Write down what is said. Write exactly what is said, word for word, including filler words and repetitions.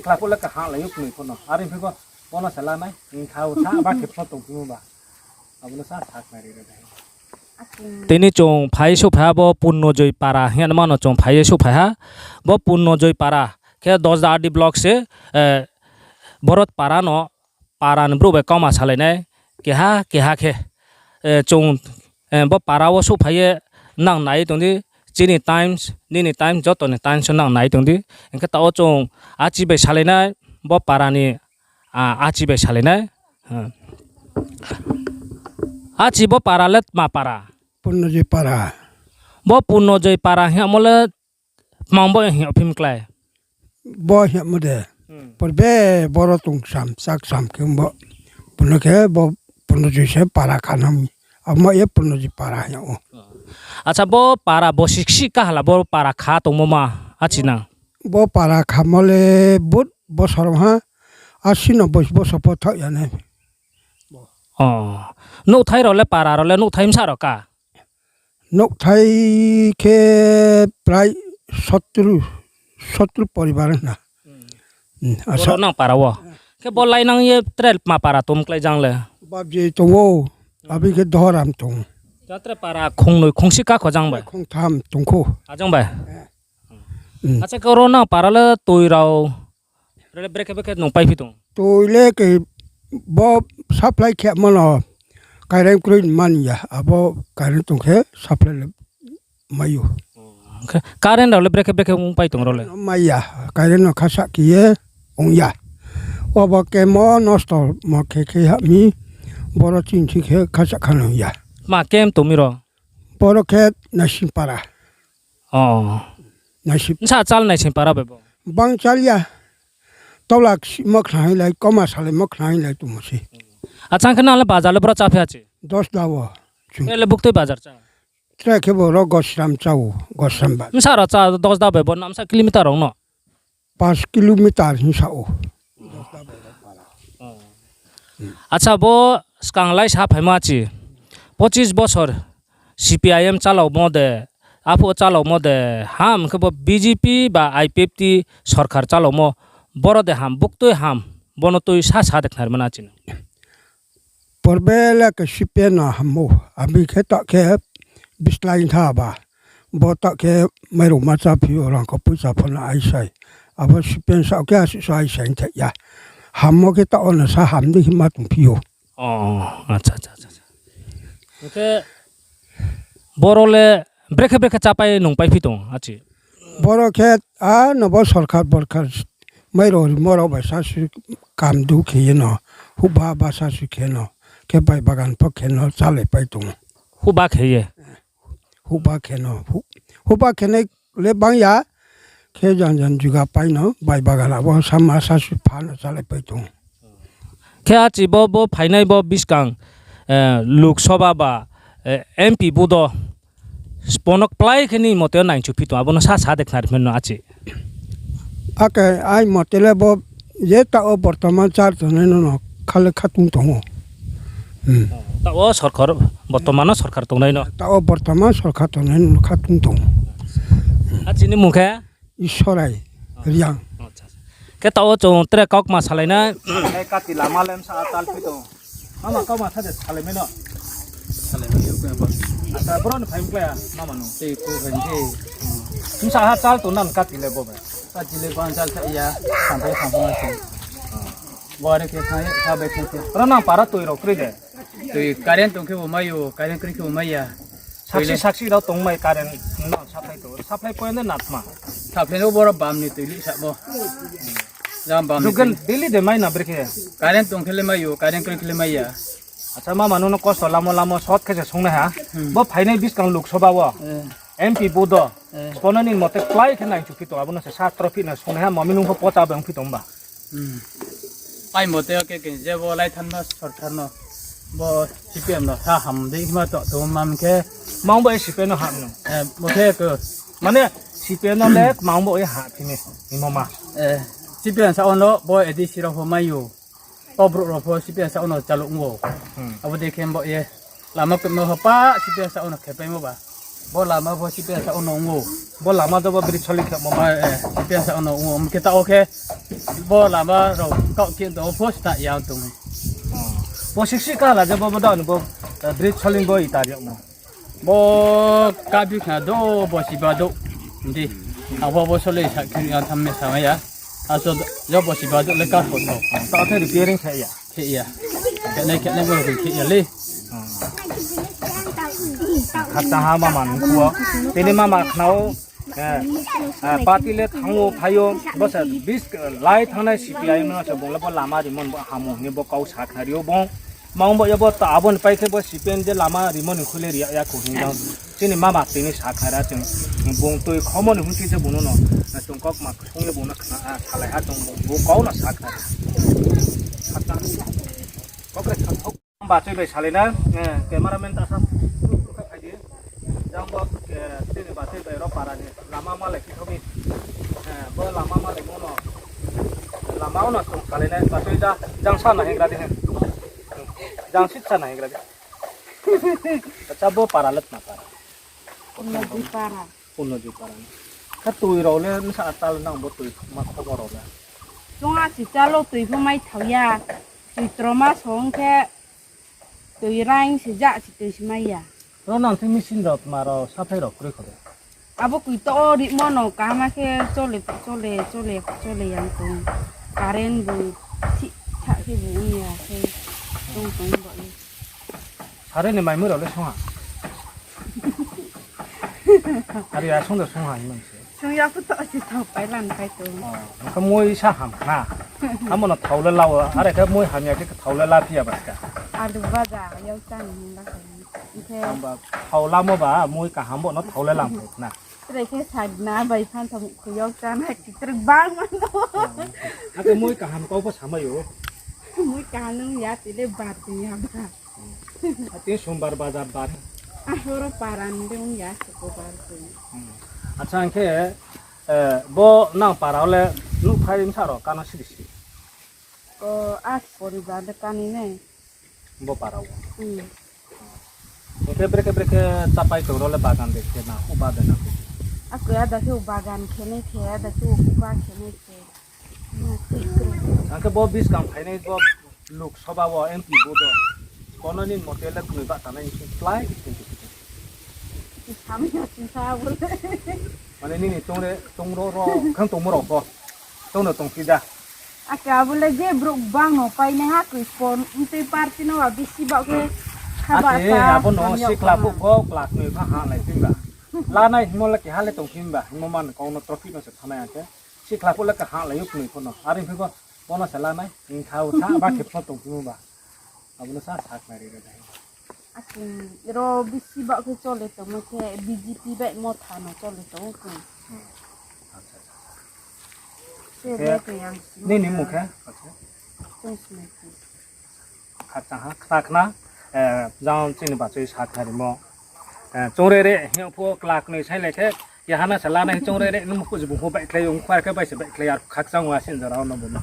Tapo le kaham lai yo knoi pho no. Are phi bo, bo no se lanai. Hing kha o sa ba khe pho tong phi mo ba. Abo no sa sakhnari re. Tini chung phai souhphai ha bo Purnojoi para hing ye no chung phai ye souhphai ha. Bo Purnojoi para khe Dasda R D block se, eh, Borot para no para ni brouh bai kauma salai nai. Keha keha khe, eh, chung, eh, bo para wo souhphai ye nang nai tong di. Chini times, nini times, joto ni times wo nang nai tong di. Hing khe taoh wo chung achi bai salai nai, bo para ni, ah, achi bai salai nai. Hmm. Achi, bo para le tma para? Purnojoi para. Bo Purnojoi para hingmo le tma bo hing phim klái? Bo hingmo de. Hmm. Purbe boro tong sam, chak sam khe bo. Bono khe bo Purnojoi se para kha nang. Abo ye Purnojoi para hing ou. Acha, bo para bo siksi kahala bo para kha tongmo ma achi nang? Bo para khamo le but bosor ha, asi no bois bosor pho thaoh ya nai. Oh. Nouhthai rao le, para rao le nouhthai bsa rao ka? Nouhthai khe prai sotru, sotru poribar hna. Hmm. Hmm, asa. Boro nang para wo. Khe bo lainang ye tre tma para tong klái jang le? Babji tong ou, abi khe Dohoram tong. Tre para khongnoi khongsi kakho jang bai? Khongtham tong kho. Ajang bai? Hmm. Acha, khe oro nang para le toi rao Rele brekhe brekhe nung paiphi tong? Toi le khe bo supply khemo no current kroi man ya, abo current tong khe supply le mai ou. Khe current rao le brekhe brekhe ong pai tong ro le? Mai ya, current no khasa khe ye ong ya. Obo kemo nosto mo khe khe ha mi, boro chini thi khe khasa kha nung ya. Ma kem tong mi ro? Boro khe Naisingpara. Oh. Naising. Bsa chal Naisingpara bai bo? Bang chal ya. Tola ksimo khna hing lai, koma salai mo khna hing lai tongmo se. Acha, khe nang le bazar le bro chá phi achi? Dasda wo. Chung. Tre le buktui bazar chá? Tre khe bo ro Gosram chá ou, Gosram ba. Bsa ro chá Dasda bai bo na bsa kilometer rao no? Pas kilometer hing sa ou. Acha, bo skang lai sa phaimo achi, pochis bosor C P I M chálaumo de, aphuh chálaumo de, ham khe bo B J P ba I P F T sorkar chálaumo, boro de ham, buktui ham, bono tui sa sa de khnarmana achi no. Porbe le khe C P M no hammo, abi khe taoh khe bislái tha ba. Bo taoh khe mairung ma chá phi ou, rang kho poicha pho no aisai. Abo C P M sao khe asuh so aisai thai ya. Hammo khe taoh wo no sa ham di hima tong phi ou. Hing khe boro le brekhe brekhe chápai nung paiphi tong achi? Boro khe a no bo sorkar borkar mairung rimo rao bai sasu kam du khe ye no, huhba ba sasu khe no, khe bai bagan pho khe no chálai pai tong ou. Huhba khe ye? Huhba khe no, huhba khenai le bang ya, khe jan jan juga pai no, bai bagan abo sama sasu pha no chálai pai tong ou. Khe achi bo, bo phainai bo buskang, Lok Sabha ba, M P vote wo, bono kplái khe ni mote wo naichu phi tong, abo no sa sa de khnari mano achi. Akhe ai mote le bo je taoh wo bortoman chal tongnai no no kha le khatung tong ou. Taoh wo sorkar, bortoman no sorkar tongnai no? Taoh wo bortoman sorkar tongnai no no khatung tong ou. Achi ni mung khe? Isorai Reang. Khe taoh wo chung tre kaukma salai nai. Kati lama le bsa a chal phi tong. Mama kaukma sa de salai mai no. Acha, boro ni phai mklai ya mama no? Bsa ha chal tong nan kati le bo bai? Kati le bang chal kha ya, sampai sampai se. Bo are khe thang kha bai khe. Ro nang para toi rao kroi de? Toi current tong khe bo mai ou, current kroi khe bo mai ya. Saksi saksi rao tongmai current no supply to, supply point de natma. Supply no boro bam ni toi lih sa bo. Jang bam ni daily de mai na brekhe? Current tong khe le mai ou, current kroi khe le mai ya. Acha, mama no no kosto lamo lamo short khe se sungnai ha. Bo phainai buskang Lok Sabha wo M P vote wo, bono ni mote kplái khe naichu phi tong, abo no se sa trophy no sungnai ha, mami nung pho pocha bai ong phi tong ba. Ai mote khe khe je bo laithanma sorkar no, bo C P M no sa ham di hima to tong man khe. Mang bo C P M no ham no? Bo khe ko. Mane C P M no le mang bo ye ha phi ni, imo ma. C P M sa ono bo A D C rao pho mai ou. Tobrouh rao pho C P M sa ono chalung ou. Abo dei khe bo ye lama kutma pho pa C P M sa ono khepaimo ba. Bo lama bo sipensa ono ong ou. Bo lama do bo bridge soling khe mo ma, eh, sipensa ono ong ou. Mkhe ta o khe bo lama rao kau khe do pho sta ya tong. Bo siksi kala je bo bo da ni bo, eh, bridge soling bo ita ri mo. Bo kabi khna do bo siba do. Di. Abo bo sole sa khe ya tham me sa ya. Aso yo bo siba do le ka pho to. Ta khe repairing sa ya. Khe ya. Khe nai khe nai bo khe ya le. Khacha ha mama nung khuo. Tini mama khnao. Eh, eh, party le thango phaio. Bo se bis, eh, lai thangnai C P I M no se bung le bo lama rimon bo hamu hini bo kau sa khna rio bung. Mang bo ya bo ta abo ni pai khe bo C P I M je lama rimon ni khule ria ya kho hing dang. Chini mama tini sa khna ra chwng bung tui khomo ni hung si je bung no. Na chwng kok ma khung le bung no khna, ah, salai ha chwng bung bo kau no sa khna. Kok re sa thok. Bachoi bai salai na, eh, cameraman ta sa, phai di. Jang bo, eh, tini bachoi bai ro para ni lama malai khe thomi. Eh, bo lama malai mo no. Lama o no chung salai na, bachoi da, jang sa na hingra di. Jang sit sa na hingra di. Acha bo para let na para. Unno di para. Unno di para. Kha tui rao le nsa atal nang bo tui ma khomo rao le. Chunga si chalo tui pho mai thao ya. Tui troma song khe Tui raing se ja si tui se mai ya. Ro nang se machine rao tma rao saphai rao kroi kho de. Abo kui to o rimo no kaham khe chole, chole, chole, chole yang tong. Current bu thik thak khe bu ong ya khe tong tong bo ye. Sare ni maimui rao le song ha. Are ya song de song ha hing se. Song ya pho to si thao pai lan pai tong. Oh, khe mui sa ham na. Amo no thao le lao, are khe mui hamya khe thao le la phiya ba ska. Alu baja yau chá ni himba khe. Himba thao lamo ba mui kaham bo no thao le lam phai na. Tre khe sa na bai phan thao khu yau chá na ki tre bang ma no. Akhe mui kaham kau pho samai o. Mui kaham nung ya ti le bar ti ya ba. Ati Sombar bajar bar. Ahoro para ni de ong ya se ko bar ko. Acha, hing khe, eh, bo nang para le nuhphai bsa rao kano siri siri. Ko ath poribar de kani nai. Bo para wo. Hmm. Hing khe brekhe brekhe chapai tong rao le bagan de khe na, uba de na. Ako ada khe bagan khe nai khe, ada khe uba khe nai khe. Ang khe bo buskang phainai bo Lok Sabha wo M P bo do. Kono ni mote le knoi ba tanai ni klái. Samya sisa bo le. Mane nini tong re, tong ro ro, khang tongmo rao pho. Tong no tong phi da. Ake abo le je brouh bang no painai ha koi pon, mtui party no ba bisi ba khe. Ake abo no sikla phuh pho kla knoi pha ha lai phi ba. Lanai hingmo le keha le tong phi ba, hingmo man kau no trophy no se thanai ang khe. Sikla phuh le kaham lai yo knoi pho no. Are phi bo, bo no se lanai, hing kha o sa, ba khe pho tong phi ba. Abo no sa sa khnari re dai. Aking, ro bisi ba khe chole tongmo khe B J P bai Motha no chole tong khe. Hmm. Acha, acha, acha. Se khe, be khe yang si nini mung khe? Acha. Chung sini khe. Khacha ha, khna khna, eh, jang chini bachoi sa khnarimo. Eh, chongrere, hing pho kla knoi sai lai khe, keha no se lanai chongrere, nung pho jibung pho baihkhlai, ong khwar khe bai se baihkhlai, ar khakchang wa sin jora no bo no.